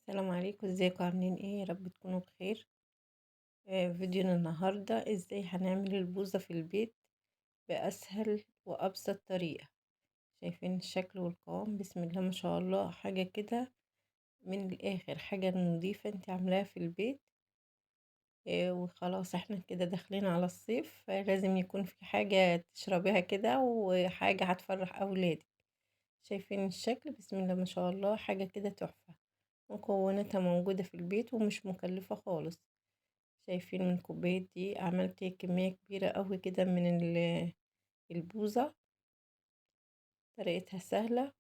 السلام عليكم، ازيكم؟ عاملين ايه؟ يا رب تكونوا بخير. فيديونا النهارده ازاي هنعمل البوظه في البيت باسهل وابسط طريقه. شايفين الشكل والقوام؟ بسم الله ما شاء الله، حاجه كده من الاخر، حاجه نظيفه انت عاملاها في البيت. وخلاص احنا كده داخلين على الصيف، فلازم يكون في حاجه تشربيها كده وحاجه هتفرح اولادك. شايفين الشكل؟ بسم الله ما شاء الله، حاجه كده تحفه، مكوناتها موجودة في البيت ومش مكلفة خالص. شايفين من كوباية دي عملت كمية كبيرة قوي كده من البوظة. طريقتها سهلة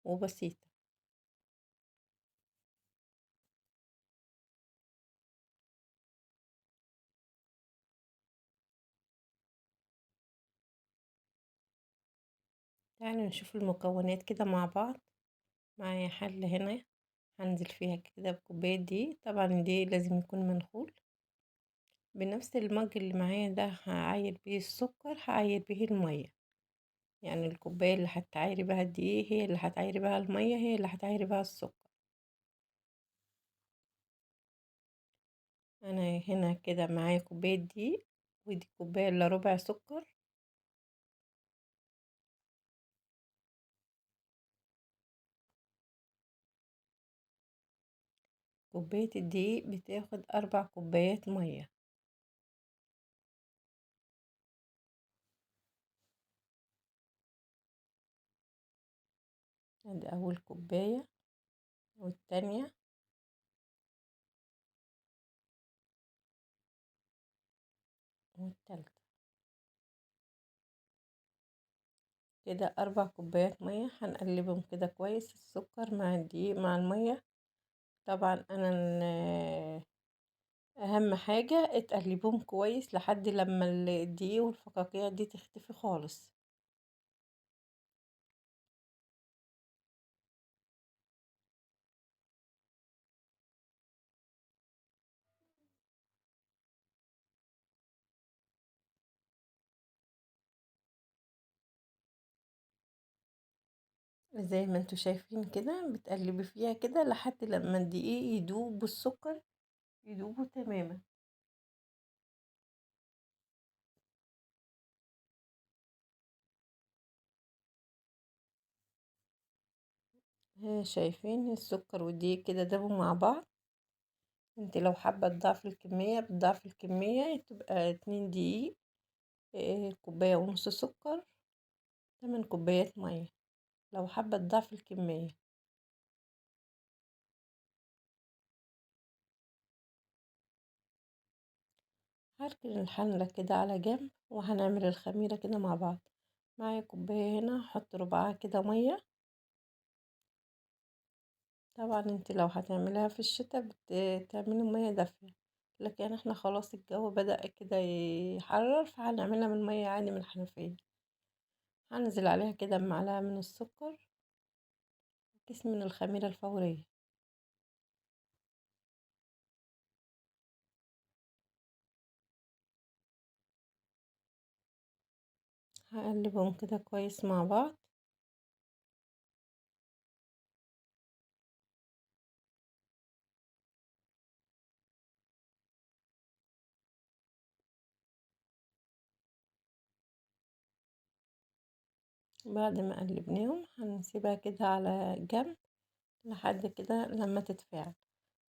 وبسيطة. تعالوا نشوف المكونات كده مع بعض. معايا حلة هنا هنزل فيها كده بكوباية دي، طبعا دي لازم يكون منخول. بنفس المج اللي معايا ده هعاير بيه السكر، هعاير بيه المية. يعني الكوباية اللي هتعايري بها الدقيق هي اللي هتعايري بها المية، هي اللي هتعايري بها السكر. انا هنا كده معايا كوباية دقيق، ودي كوباية الا ربع سكر، كوباية الدقيق بتاخد 4 كوبايات مية. ادي اول كوباية والتانية والتالتة، كده 4 كوبايات مية. هنقلبهم كده كويس، السكر مع الدقيق مع المية. طبعا انا اهم حاجة اتقلبوهم كويس لحد لما الدقيق والفقاقيع دي تختفي خالص. زي ما انتوا شايفين كده بتقلبي فيها كده لحد لما الدقيق يدوب والسكر يدوبوا تماما. ها شايفين السكر والدقيق كده دابوا مع بعض. انت لو حابه تضاعفي الكميه بتضاعفي الكميه، تبقى 2 دقيق، كوبايه ونص سكر، 8 كوبايات ميه لو حابه تضاعفي الكميه. هركن الحله كده على جنب وهنعمل الخميره كده مع بعض. معايا كوبايه هنا هحط ربعها كده ميه. طبعا انت لو هتعمليها في الشتاء بتعملي ميه دافيه، لكن احنا خلاص الجو بدأ كده يحرر، فهنعملها من ميه عادي من الحنفيه. هنزل عليها كده بمعلقه من السكر، كيس من الخميره الفوريه. هقلبهم كده كويس مع بعض. بعد ما قلبناهم هنسيبها كده على جنب لحد كده لما تتفاعل.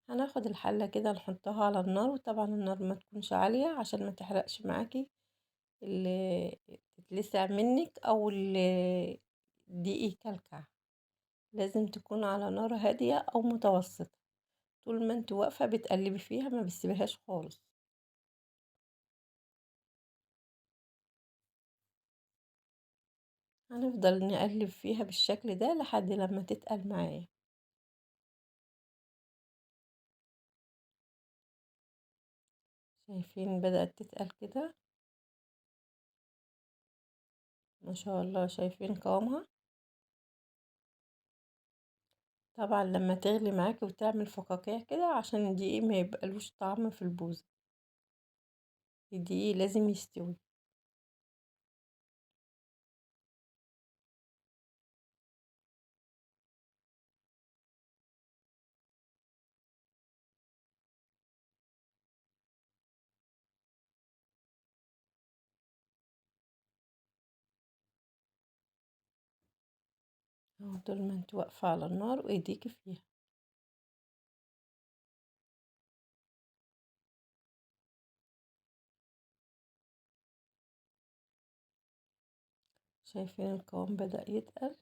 هناخد الحلة كده نحطها على النار، وطبعا النار ما تكونش عالية عشان ما تحرقش معاكي اللي تتلسع منك او الدقيق يكلكع. لازم تكون على نار هادية او متوسطة. طول ما انت واقفة بتقلبي فيها ما بتسيبيهاش خالص. هنفضل نقلب فيها بالشكل ده لحد لما تتقل معايا. شايفين بدأت تتقل كده ما شاء الله، شايفين قوامها؟ طبعا لما تغلي معاكي وتعمل فقاقيع كده عشان الدقيق ما يبقالوش طعم في البوزة، الدقيق لازم يستوي. اهو طول ما انت واقفة على النار وايديكي فيها. شايفين القوام بدأ يتقل.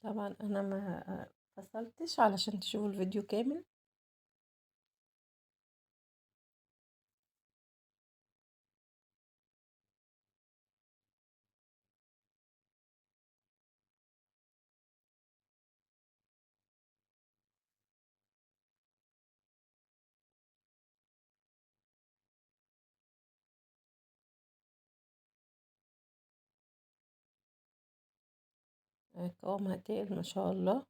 طبعا انا ما فصلتش علشان تشوفوا الفيديو كامل. القوام هتقل ما شاء الله،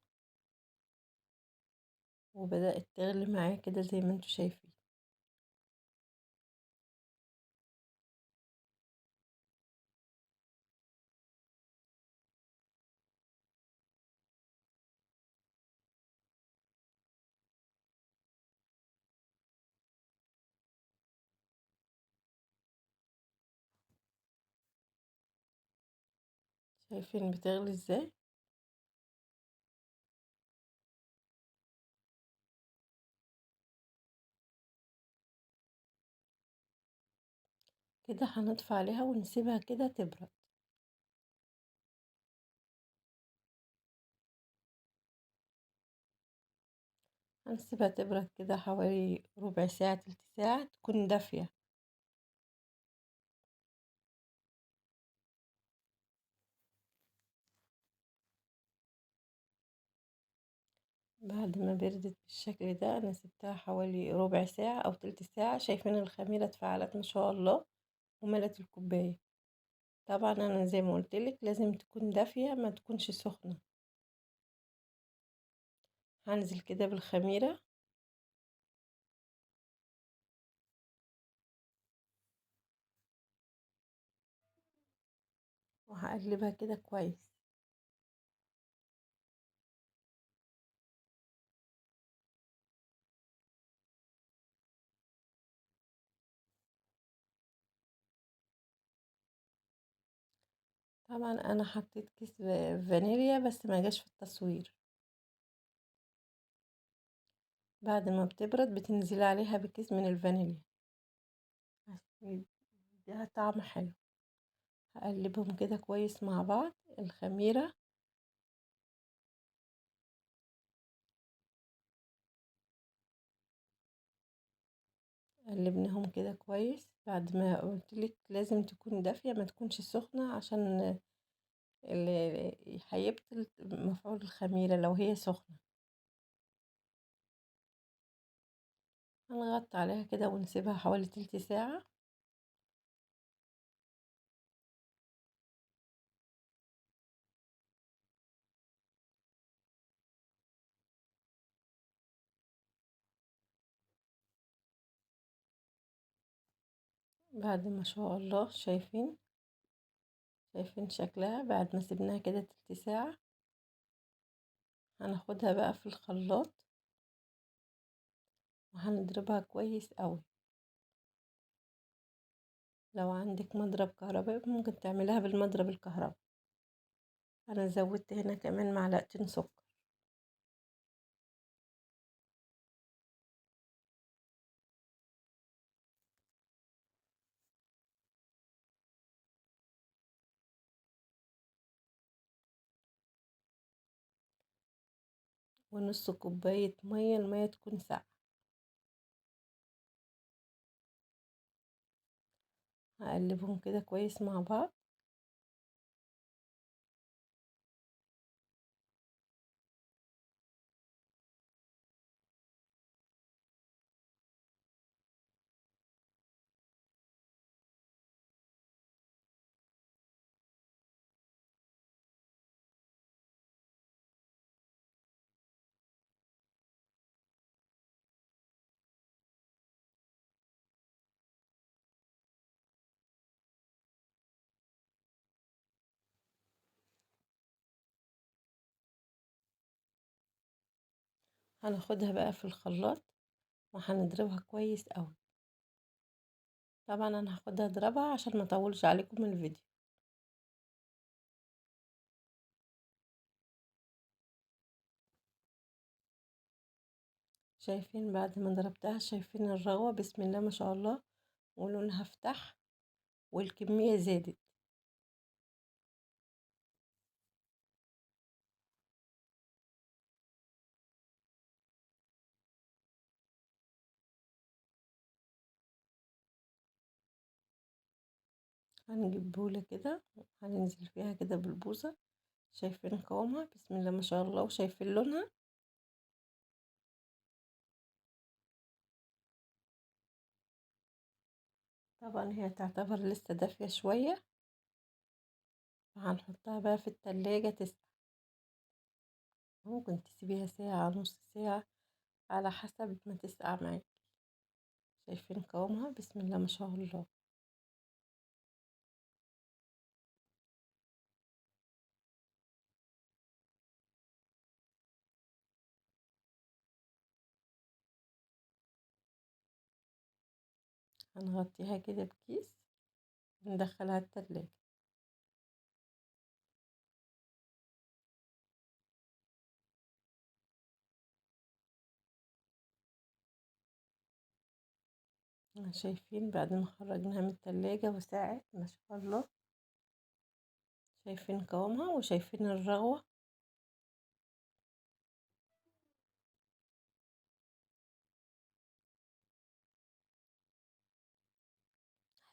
وبدأت تغلي معايا كده زي ما انتوا شايفين. شايفين بتغلي ازاي؟ كده هنطفي عليها ونسيبها كده تبرد. هنسيبها تبرد كده حوالي ربع ساعة تلت ساعة، تكون دافية. بعد ما بردت بالشكل ده انا سبتها حوالي ربع ساعة او تلت ساعة. شايفين الخميرة اتفعلت ما شاء الله وملت الكوباية. طبعا انا زي ما قلتلك لازم تكون دافية، ما تكونش سخنة. هنزل كده بالخميرة. وهقلبها كده كويس. طبعا انا حطيت كيس فانيليا بس ما جاش في التصوير. بعد ما بتبرد بتنزلي عليها بكيس من الفانيليا عشان يديها طعم حلو. هقلبهم كده كويس مع بعض الخميرة. قلبناهم كده كويس. بعد ما قلتلك لازم تكون دافية ما تكونش سخنة عشان اللي هيبطل مفعول الخميرة لو هي سخنة. هنغطي عليها كده ونسيبها حوالي تلت ساعة. بعد ما شاء الله شايفين شكلها بعد ما سيبناها كده تلت ساعة. هناخدها بقى في الخلاط وهنضربها كويس قوي. لو عندك مضرب كهربائي ممكن تعملها بالمضرب الكهربائي. انا زودت هنا كمان معلقتين سكر. ونص كوباية مية، المية تكون ساقعة. هقلبهم كده كويس مع بعض. هناخدها بقى في الخلاط وهنضربها كويس قوي. طبعا انا هاخدها اضربها عشان ما اطولش عليكم الفيديو. شايفين بعد ما ضربتها، شايفين الرغوة بسم الله ما شاء الله، ولونها فتح والكمية زادت. هنجيب بولة كده هننزل فيها كده بالبوصة. شايفين قوامها بسم الله ما شاء الله، وشايفين لونها. طبعا هي تعتبر لسه دافية شوية، فهنحطها بقى في التلاجة تسقع. ممكن تسيبيها ساعة نص ساعة على حسب ما تسقع معاكي. شايفين قوامها بسم الله ما شاء الله. هنغطيها كده بكيس وندخلها التلاجة. شايفين بعد ما خرجناها من التلاجة وساعت ما شاء الله، شايفين قوامها وشايفين الرغوة.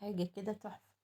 حاجة كده تحفة.